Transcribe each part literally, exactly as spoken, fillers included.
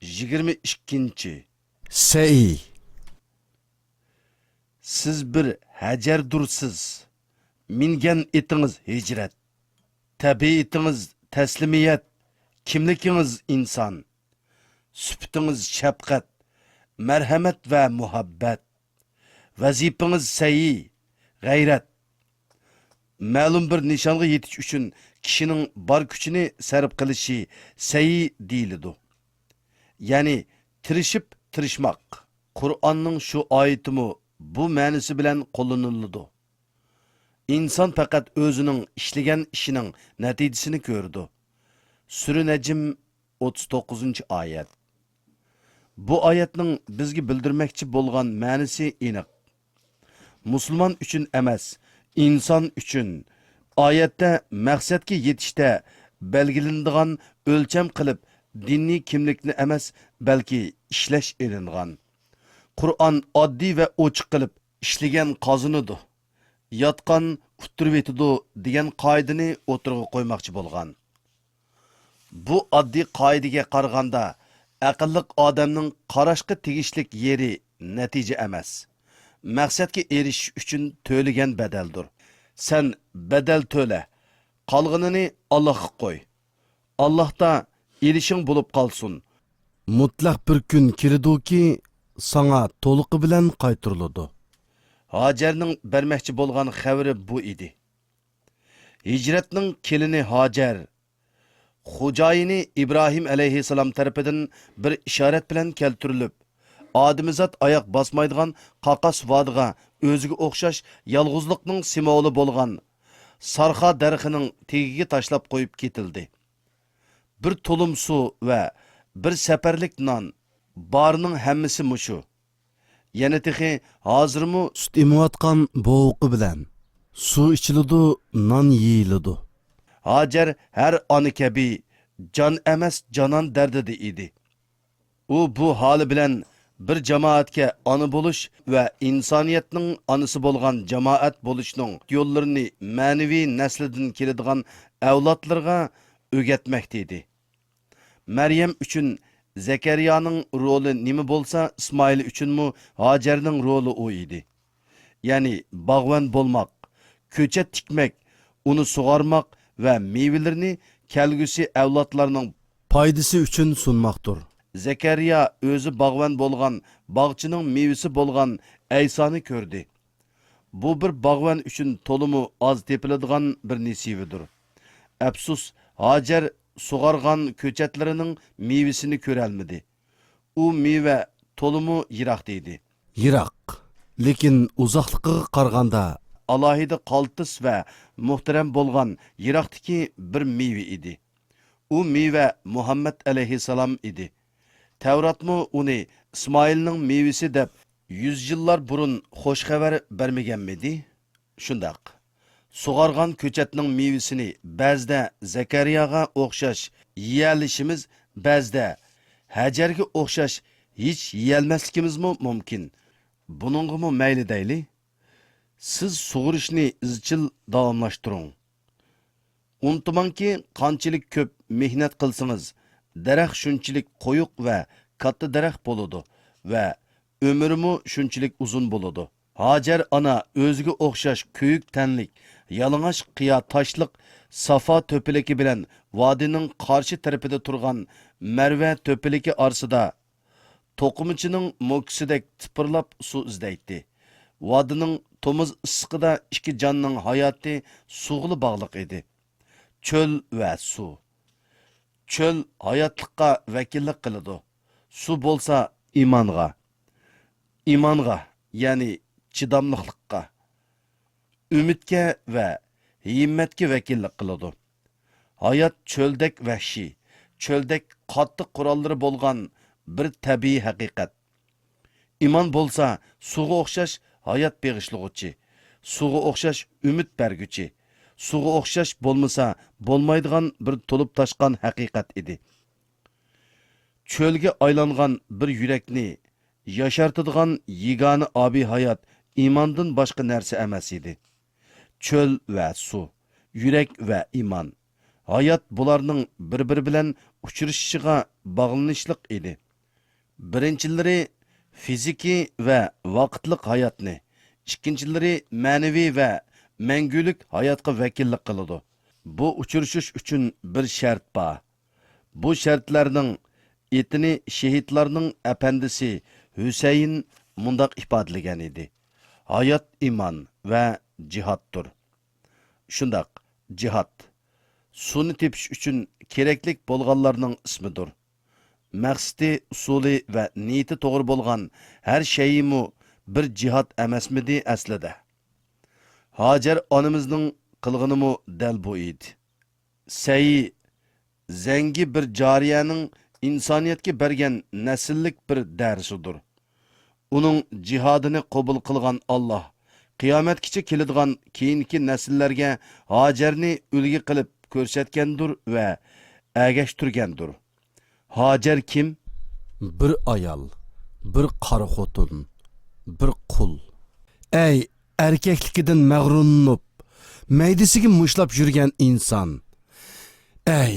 يىگىرمە ئىككىنچى. سەئى. سىز بىر ھەجەردۇرسىز. مىنگەن ئېتىڭىز ھىجرەت. تەبىئىتىڭىز تەسلىمىيەت. كىملىكىڭىز ئىنسان. سۈپىتىڭىز شەپقەت، مەرھەمەت ۋە مۇھەببەت. ۋەزىپىڭىز سەئى، غەيرەت. مەلۇم بىر نىشانغا يېتىش ئۈچۈن كىشىنىڭ بار كۈچىنى سەرپ قىلىشى سەئى دېيىلىدۇ. يەنى تىرىشىپ تىرىشماق. قۇرئاننىڭ شۇ ئايىتىمۇ بۇ مەنىسى بىلەن قوللىنىلىدۇ. ئىنسان پەقەت ئۆزىنىڭ ئىشلىگەن ئىشىنىڭ نەتىجىسىنى كۆرىدۇ. سۈرە نەجم، ئوتتۇز توققۇزىنچى ئايەت. بۇ ئايەتنىڭ بىزگە بىلدۈرمەكچى بولغان مەنىسى ئېنىق. مۇسۇلمان ئۈچۈن ئەمەس، ئىنسان ئۈچۈن. ئايەتتە مەقسەتكە يېتىشتە بەلگىلىنىدىغان ئۆلچەم قىلىپ دىنىي كىملىكنى ئەمەس، بەلكى ئىشلەش ئېلىنغان. قۇرئان ئاددىي ۋە ئوچۇق قىلىپ، ئىشلىگەن قازىنىدۇ، ياتقان ئۇتتۇرۇۋېتىدۇ دېگەن قائىدىنى ئوتتۇرىغا قويماقچى بولغان. بۇ ئاددىي قائىدىگە قارىغاندا، ئەقىللىق ئادەمنىڭ قاراشقا تېگىشلىك يېرى نەتىجە ئەمەس، مەقسەتكە ئېرىشىش ئۈچۈن تۆلىگەن بەدەلدۇر. سەن بەدەل تۆلە، قالغىنىنى ئاللاھقا قوي. ئاللاھتا ئېلىشىڭ بولۇپ قالسۇن. مۇتلەق بىر كۈن كېلىدۇكى، ساڭا تولۇقى بىلەن قايتۇرۇلىدۇ. ھاجەرنىڭ بەرمەكچى بولغان خەۋىرى بۇ ئىدى. ھىجرەتنىڭ كېلىنى ھاجەر، خوجايىنى ئىبراھىم ئەلەيھىسسالام تەرىپىدىن بىر ئىشارەت بىلەن كەلتۈرۈلۈپ، ئادىمىزات ئاياق باسمايدىغان قاقاس ۋادىغا ئۆزىگە ئوخشاش يالغۇزلۇقنىڭ سىمۋولى بولغان سارخا دەرىخىنىڭ تېگىگە تاشلاپ قويۇپ كېتىلدى. بىر تۇلۇم سۇ ۋە بىر سەپەرلىك نان، بارنىڭ ھەممىسى مۇشۇ. يەنە تېخى ھازىرمۇ سۈت ئېمىۋاتقان بوۋىقى بىلەن سۇ ئىچىلىدۇ، نان يېيىلىدۇ. ھاجەر ھەر ئانا كەبى جان ئەمەس، جانان دەردىدە ئىدى. ئۇ بۇ ھالى بىلەن بىر جامائەتكە ئانا بولۇش ۋە ئىنسانىيەتنىڭ ئانىسى بولغان جامائەت بولۇشنىڭ يوللىرىنى مەنىۋى نەسلىدىن كېلىدىغان ئەۋلادلىرىغا ئۆگەتمەكتە ئىدى. مەريەم ئۈچۈن زەكەرىيانىڭ رولى نېمە بولسا، ئىسمائىل ئۈچۈنمۇ ھاجەرنىڭ رولى ئۇ ئىدى. يەنى باغۋەن بولماق، كۆچەت تىكمەك، ئۇنى سۇغارماق ۋە مېۋىلىرىنى كەلگۈسى ئەۋلادلارنىڭ پايدىسى ئۈچۈن سۇنماقتۇر. زەكەرىيا ئۆزى باغۋەن بولغان باغچىنىڭ مېۋىسى بولغان ئەيسانى كۆردى. بۇ بىر باغۋەن ئۈچۈن تولىمۇ ئاز تېپىلىدىغان بىر نېسىۋىدۇر. ئەپسۇس، ھاجەر سۇغارغان كۆچەتلىرىنىڭ مېۋىسىنى كۆرەلمىدى. ئۇ مېۋە تولىمۇ يىراقتا ئىدى. يىراق، لېكىن ئۇزاقلىقىغا قارىغاندا ئالاھىدە قالتىس ۋە مۇھتەرەم بولغان يىراقتىكى بىر مېۋە ئىدى. ئۇ مېۋە مۇھەممەد ئەلەيھىسسالام ئىدى. تەۋراتمۇ ئۇنى ئىسمائىلنىڭ مېۋىسى دەپ يۈز يىللار بۇرۇن خۇش خەۋەر بەرمىگەنمىدى؟ شۇنداق. سۇغارغان كۆچەتنىڭ مېۋىسىنى بەزىدە زەكەرىياغا ئوخشاش يېيەلىشىمىز، بەزىدە ھەجەرگە ئوخشاش ھېچ يېيەلمەسلىكىمىزمۇ مۇمكىن. بۇنىڭغىمۇ مەيلى دەيلى. سىز سۇغىرىشنى ئىزچىل داۋاملاشتۇرۇڭ. ئۇنتۇماڭكى، قانچىلىك كۆپ مېھنەت قىلسىڭىز، دەرەخ شۇنچىلىك قويۇق ۋە كاتتا دەرەخ بولىدۇ ۋە ئۆمرىمۇ شۇنچىلىك ئۇزۇن بولىدۇ. ھاجەر ئانا ئۆزىگە ئوخشاش كۆيۈك تەنلىك، يالىڭاچ قىيا تاشلىق سافا تۆپىلىكى بىلەن ۋادىنىڭ قارشى تەرىپىدە تۇرغان مەرۋە تۆپىلىكى ئارىسىدا توقۇمىچىنىڭ موكىسىدەك تىپىرلاپ سۇ ئىزدەيتتى. ۋادىنىڭ تومۇز ئىسسىقىدا ئىككى جاننىڭ ھاياتى سۇغىلا باغلىق ئىدى. چۆل ۋە سۇ. چۆل ھاياتلىققا ۋەكىللىك قىلىدۇ. سۇ بولسا ئىمانغا، ئىمانغا، يەنى چىداملىقلىققا، ئۈمىدكە ۋە ھىممەتكە ۋەكىللىك قىلىدۇ. ھايات چۆلدەك ۋەھشىي، چۆلدەك قاتتىق قوراللىرى بولغان بىر تەبىئىي ھەقىقەت. ئىمان بولسا سۇغا ئوخشاش ھايات بېغىشلىغۇچى، سۇغا ئوخشاش ئۈمىد بەرگۈچى، سۇغا ئوخشاش بولمىسا بولمايدىغان بىر تولۇپ تاشقان ھەقىقەت ئىدى. چۆلگە ئايلانغان بىر يۈرەكنى ياشارتىدىغان يېگانە ئابىي ھايات ئىماندىن باشقا نەرسە ئەمەس ئىدى. چۆل ۋە سۇ، يۈرەك ۋە ئىمان. ھايات بۇلارنىڭ بىر-بىرى بىلەن ئۇچرىشىشىغا باغلىنىشلىق ئىدى. بىرىنچىلىرى فىزىكىي ۋە ۋاقىتلىق ھاياتنى، ئىككىنچىلىرى مەنىۋى ۋە مەڭگۈلۈك ھاياتقا ۋەكىللىك قىلىدۇ. بۇ ئۇچرىشىش ئۈچۈن بىر شەرت بار. بۇ شەرتلەرنىڭ ئېتىنى شېھىتلارنىڭ ئەپەندىسى ھۈسەيىن مۇنداق ئىپادىلىگەن ئىدى: «ھايات ئىمان ۋە جىھادتۇر.» شۇنداق، جىھاد، سۇنى تېپىش ئۈچۈن كېرەكلىك بولغانلارنىڭ ئىسمىدۇر. مەقسىتى، ئۇسۇلى ۋە نىيىتى توغرا بولغان ھەر شەيىمۇ بىر جىھاد ئەمەسمىدى ئەسلىدە؟ ھاجەر ئانىمىزنىڭ قىلغىنىمۇ دەل بۇ ئىدى. سەي زەڭگى بىر جارىيەنىڭ ئىنسانىيەتكە بەرگەن نەسىللىك بىر دەرسىدۇر. ئۇنىڭ جىھادىنى قوبۇل قىلغان ئاللاھ قىيامەتكىچە كېلىدىغان كېيىنكى نەسىللەرگە ھاجەرنى ئۈلگە قىلىپ كۆرسەتكەندۇر ۋە ئەگەشتۈرگەندۇر. ھاجەر كىم؟ بىر ئايال، بىر قارا خوتۇن، بىر قۇل. ئەي، ئەركەكلىكىدىن مەغرۇرلىنىپ، مەيدىسىگە مۇشتلاپ يۈرگەن ئىنسان! ئەي،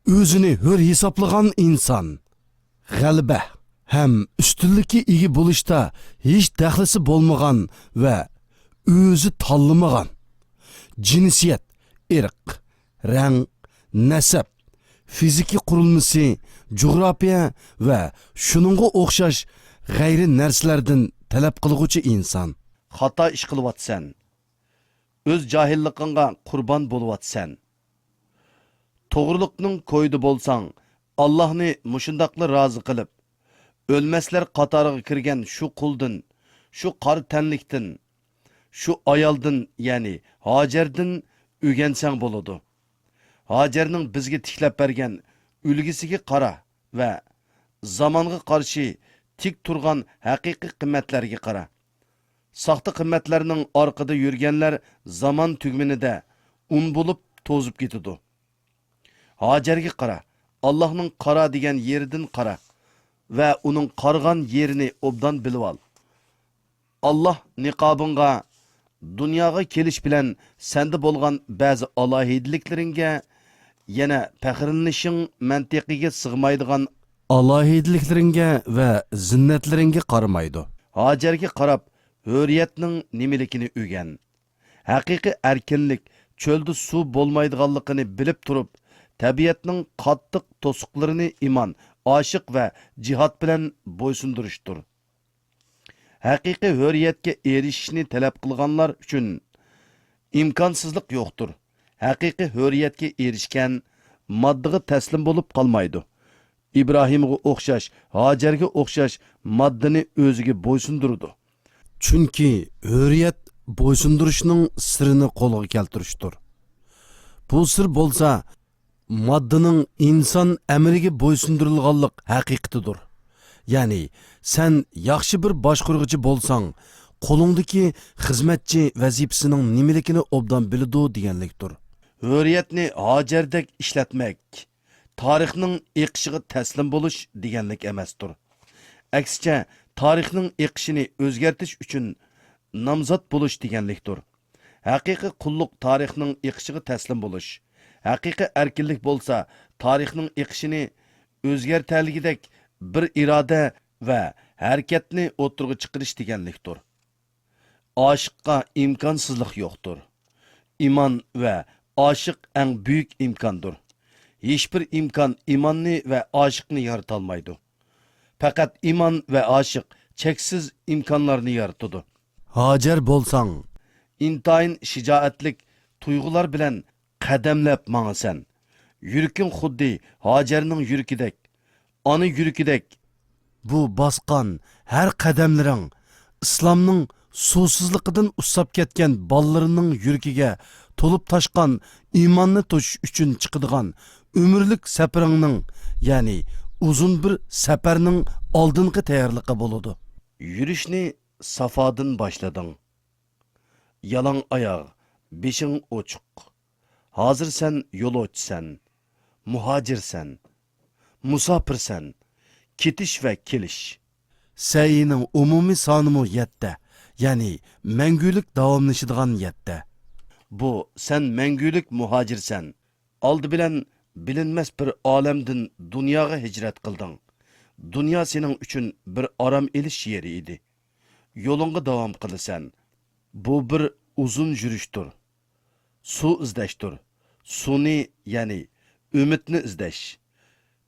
ئۆزىنى ھۆر ھېسابلىغان ئىنسان! غەلىبە ھەم ئۈستۈنلۈككە ئىگە بولۇشتا ھېچ دەخلىسى بولمىغان ۋە ئۆزى تاللىمىغان، جىنسىيەت، ئىرق، رەڭ، نەسەب، فىزىكىي قۇرۇلمىسى، جۇغراپىيە ۋە شۇنىڭغا ئوخشاش غەيرىي نەرسىلەردىن تەلەپ قىلغۇچى ئىنسان. خاتا ئىش قىلىۋاتىسەن. ئۆز جاھىللىقىڭغا قۇربان بولۇۋاتىسەن. توغرىلىقنىڭ كويىدا بولساڭ، ئاللاھنى مۇشۇنداقلا رازى قىلىپ، ئۆلمەسلەر قاتارىغا كىرگەن شۇ قۇلدىن، شۇ قارا تەنلىكتىن، شۇ ئايالدىن، يەنى ھاجەردىن ئۆگەنسەڭ بولىدۇ. ھاجەرنىڭ بىزگە تىكلەپ بەرگەن ئۈلگىسىگە قارا ۋە زامانغا قارشى تىك تۇرغان ھەقىقىي قىممەتلەرگە قارا. ساختا قىممەتلەرنىڭ ئارقىدا يۈرگەنلەر زامان تۈگمىنىدە ئۇن بولۇپ توزۇپ كېتىدۇ. ھاجەرگە قارا، ئاللاھنىڭ قارا دېگەن يېرىدىن قارا ۋە ئۇنىڭ قارىغان يېرىنى ئوبدان بىلىۋال. ئاللاھ نىقابىڭغا، دۇنياغا كېلىش بىلەن سەندە بولغان بەزى ئالاھىدىلىكلىرىڭگە، يەنە پەخىرلىنىشىڭ مەنتىقىگە سىغمايدىغان ئالاھىدىلىكلىرىڭگە ۋە زىننەتلىرىڭگە قارىمايدۇ. ھاجەرگە قاراپ، ھۆرىيەتنىڭ نېمىلىكىنى ئۆگەن. ھەقىقىي ئەركىنلىك چۆلدە سۇ بولمايدىغانلىقىنى بىلىپ تۇرۇپ، تەبىئەتنىڭ قاتتىق توسۇقلىرىنى ئىمان، ئاشىق ۋە جىھاد بىلەن بويسۇندۇرۇشتۇر. ھەقىقىي ھۆرىيەتكە ئېرىشىشنى تەلەپ قىلغانلار ئۈچۈن ئىمكانسىزلىق يوقتۇر. ھەقىقىي ھۆرىيەتكە ئېرىشكەن ماددىغا تەسلىم بولۇپ قالمايدۇ. ئىبراھىمغا ئوخشاش، ھاجەرگە ئوخشاش ماددىنى ئۆزىگە بويسۇندۇرىدۇ. چۈنكى ھۆرىيەت بويسۇندۇرۇشنىڭ سىرىنى قولغا كەلتۈرۈشتۇر. بۇ سىر بولسا ماددىنىڭ ئىنسان ئەمرىگە بويسۇندۇرۇلغانلىق ھەقىقىتىدۇر. يەنى، سەن ياخشى بىر باشقۇرغۇچى بولساڭ، قولۇڭدىكى خىزمەتچى ۋەزىپىسىنىڭ نېمىلىكىنى ئوبدان بىلىدۇ دېگەنلىكتۇر. ھۆرىيەتنى ھاجەردەك ئىشلەتمەك تارىخنىڭ ئېقىشىغا تەسلىم بولۇش دېگەنلىك ئەمەستۇر. ئەكسىچە، تارىخنىڭ ئېقىشىنى ئۆزگەرتىش ئۈچۈن نامزات بولۇش دېگەنلىكتۇر. ھەقىقىي قۇللۇق تارىخنىڭ ئېقىشىغا تەسلىم بولۇش. ھەقىقىي ئەركىنلىك بولسا تارىخنىڭ ئېقىشىنى ئۆزگەرتەلىگۈدەك بىر ئىرادە ۋە ھەرىكەتنى ئوتتۇرىغا چىقىرىش دېگەنلىكتۇر. ئاشىققا ئىمكانسىزلىق يوقتۇر. ئىمان ۋە ئاشىق ئەڭ بۈيۈك ئىمكاندۇر. ھېچبىر ئىمكان ئىماننى ۋە ئاشىقنى يارىتالمايدۇ. پەقەت ئىمان ۋە ئاشىق چەكسىز ئىمكانلارنى يارىتىدۇ. ھاجەر بولساڭ، ئىنتايىن شىجائەتلىك تۇيغۇلار بىلەن قەدەملەپ ماڭىسەن. يۈرىكىڭ خۇددى ھاجەرنىڭ يۈرىكىدەك، ئانا يۈرىكىدەك. بۇ باسقان ھەر قەدەملىرىڭ ئىسلامنىڭ سۇسىزلىقىدىن ئۇسساپ كەتكەن بالىلىرىنىڭ يۈرىكىگە تولۇپ تاشقان ئىماننى توشۇش ئۈچۈن چىقىدىغان ئۆمۈرلۈك سەپىرىڭنىڭ، يەنى ئۇزۇن بىر سەپەرنىڭ ئالدىنقى تەييارلىقى بولىدۇ. يۈرۈشنى سافادىن باشلىدىڭ. يالاڭ ئاياغ، بېشىڭ ئوچۇق. ھازىر سەن يولۇچىسەن، مۇھاجىرسەن، مۇساپىرسەن، كېتىش ۋە كېلىش. سەئينىڭ ئومۇمىي سانىمۇ يەتتە، يەنى مەڭگۈلۈك داۋاملىشىدىغان يەتتە. بۇ سەن مەڭگۈلۈك مۇھاجىرسەن. ئالدى بىلەن بىلىنمەس بىر ئالەمدىن دۇنياغا ھىجرەت قىلدىڭ. دۇنيا سېنىڭ ئۈچۈن بىر ئارام ئېلىش يېرى ئىدى. يولۇڭغا داۋام قىلىسەن. بۇ بىر ئۇزۇن يۈرۈشتۇر. سۇ ئىزدەشتۇر. سۇنى، يەنى ئۈمىدنى ئىزدەش.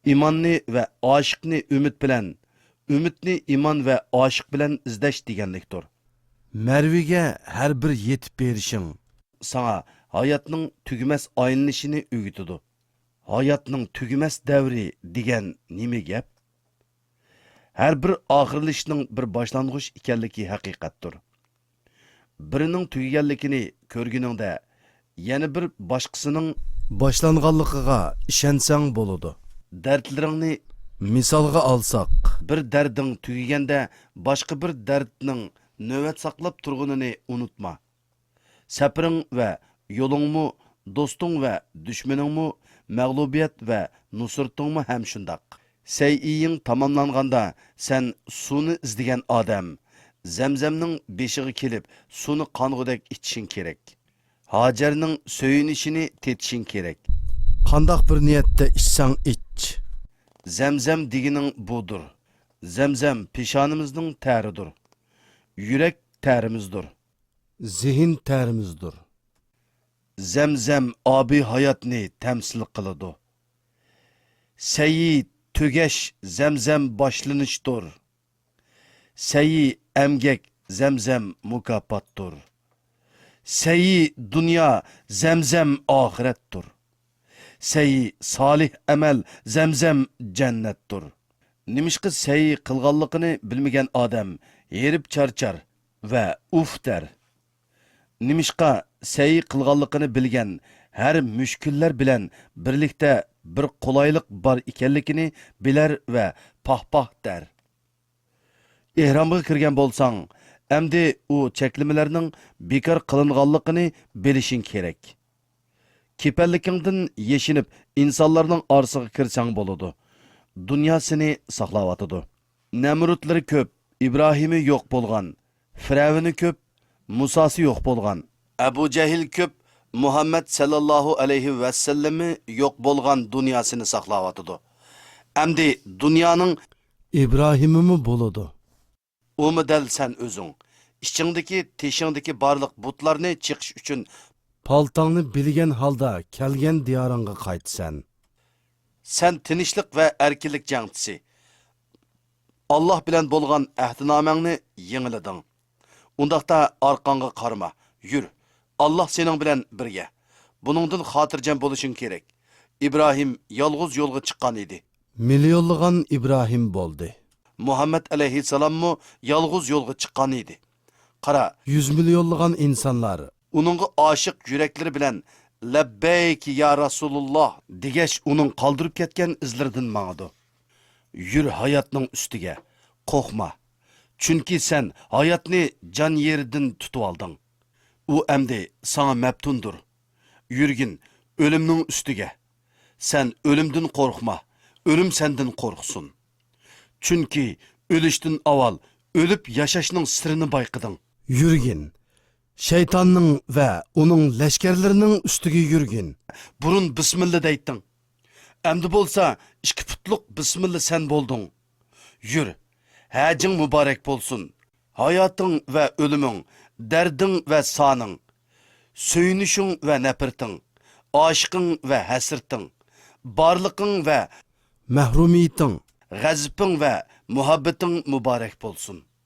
ئىماننى ۋە ئاشىقنى ئۈمىد بىلەن، ئۈمىدنى ئىمان ۋە ئاشىق بىلەن ئىزدەش دېگەنلىكتۇر. مەرۋىگە ھەر بىر يېتىپ بېرىشىڭ ساڭا ھاياتنىڭ تۈگىمەس ئايلىنىشىنى ئۆگىتىدۇ. ھاياتنىڭ تۈگىمەس دەۋرى دېگەن نېمە گەپ؟ ھەر بىر ئاخىرلىشىشنىڭ بىر باشلانغۇچ ئىكەنلىكى ھەقىقەتتۇر. بىرىنىڭ تۈگىگەنلىكىنى كۆرگىنىڭدە، يەنە بىر باشقىسىنىڭ باشلانغانلىقىغا ئىشەنسەڭ بولىدۇ. دەردلىرىڭنى مىسالغا ئالساق، بىر دەردىڭ تۈگىگەندە، باشقا بىر دەردنىڭ نۆۋەت ساقلاپ تۇرغىنىنى ئۇنتۇما. سەپىرىڭ ۋە يولۇڭمۇ، دوستۇڭ ۋە دۈشمىنىڭمۇ، مەغلۇبىيەت ۋە نۇسرىتىڭمۇ ھەم شۇنداق. سەيئىيىڭ تاماملانغاندا، سەن سۇنى ئىزدىگەن ئادەم، زەمزەمنىڭ بېشىغا كېلىپ، سۇنى قانغۇدەك ئىچىشىڭ كېرەك. ھاجەرنىڭ سۆيۈنۈشىنى تېتىشىڭ كېرەك. قانداق بىر نىيەتتە ئىچسەڭ ئىچ. زەمزەم دېگىنىڭ بۇدۇر. زەمزەم پېشانىمىزنىڭ تەرىدۇر. يۈرەك تەرىمىزدۇر. زېھىن تەرىمىزدۇر. زەمزەم ئابى ھاياتنى تەمسىل قىلىدۇ. سەيئى تۈگەش، زەمزەم باشلىنىشتۇر. سەيئى ئەمگەك، زەمزەم مۇكاپاتتۇر. سەيئى دۇنيا، زەمزەم ئاخىرەتتۇر. سەيئى سالىھ ئەمەل، زەمزەم جەننەتتۇر. نېمىشقا سەيئى قىلغانلىقىنى بىلمىگەن ئادەم ھېرىپ چارچار ۋە ئۇف دەر. نېمىشقا سەي قىلغانلىقىنى بىلگەن ھەر مۈشكۈللەر بىلەن بىرلىكتە بىر قولايلىق بار ئىكەنلىكىنى بىلەر ۋە پاھ-پاھ دەر. ئېھرامغا كىرگەن بولساڭ، ئەمدى ئۇ چەكلىمىلەرنىڭ بىكار قىلىنغانلىقىنى بىلىشىڭ كېرەك. كېپەنلىكىڭدىن يېشىنىپ، ئىنسانلارنىڭ ئارىسىغا كىرسەڭ بولىدۇ. دۇنيا سېنى ساقلاۋاتىدۇ. نەمرۇتلىرى كۆپ، ئىبراھىمى يوق بولغان، فىرئەۋنى كۆپ، مۇساسى يوق بولغان، ئەبۇ جەھىل كۆپ، مۇھەممەد سەللەللاھۇ ئەلەيھى ۋەسەللىمى يوق بولغان دۇنيا سېنى ساقلاۋاتىدۇ. ئەمدى دۇنيانىڭ ئىبراھىمىمۇ بولىدۇ. ئۇمۇ دەل سەن ئۆزۈڭ. ئىچىڭدىكى، تېشىڭدىكى بارلىق بۇتلارنى چېقىش ئۈچۈن پالتاڭنى بىلگەن ھالدا كەلگەن دىيارىڭغا قايتىسەن. سەن تىنچلىق ۋە ئەركىنلىك جەڭچىسى. ئاللاھ بىلەن بولغان ئەھدىنامەڭنى يېڭىلىدىڭ. ئۇنداقتا ئارقاڭغا قارىما، يۈر. ئاللاھ سېنىڭ بىلەن بىرگە. بۇنىڭدىن خاتىرجەم بولۇشۇڭ كېرەك. ئىبراھىم يالغۇز يولغا چىققان ئىدى. مىليونلىغان ئىبراھىم بولدى. مۇھەممەد ئەلەيھىسسالاممۇ يالغۇز يولغا چىققان ئىدى. قارا، يۈز مىليونلىغان ئىنسانلار ئۇنىڭغا ئاشىق يۈرەكلىرى بىلەن «لەببەيك يا رەسۇلۇللاھ» دېگەچ، ئۇنىڭ قالدۇرۇپ كەتكەن ئىزلىرىدىن ماڭىدۇ. يۈر ھاياتنىڭ ئۈستىگە، قورقما. چۈنكى سەن ھاياتنى جان يېرىدىن تۇتۇۋالدىڭ. ئۇ ئەمدى ساڭا مەپتۇندۇر. يۈرگىن ئۆلۈمنىڭ ئۈستىگە. سەن ئۆلۈمدىن قورقما، ئۆلۈم سەندىن قورقسۇن. چۈنكى ئۆلۈشتىن ئاۋۋال ئۆلۈپ ياشاشنىڭ سىرىنى بايقىدىڭ. يۈرگىن شەيتاننىڭ ۋە ئۇنىڭ لەشكەرلىرىنىڭ ئۈستىگە يۈرگىن. بۇرۇن بىسمىللا دەيتتىڭ. ئەمدى بولسا ئىككى پۇتلۇق بىسمىللا سەن بولدۇڭ. يۈر، ھەجىڭ مۇبارەك بولسۇن. ھاياتىڭ ۋە ئۆلۈمۈڭ، دەردىڭ ۋە سانىڭ، سۆيۈنۈشۈڭ ۋە نەپرىتىڭ، ئاشىقىڭ ۋە ھەسرىتىڭ، بارلىقىڭ ۋە مەھرۇمىيىتىڭ، غەزىپىڭ ۋە مۇھەببىتىڭ مۇبارەك بولسۇن.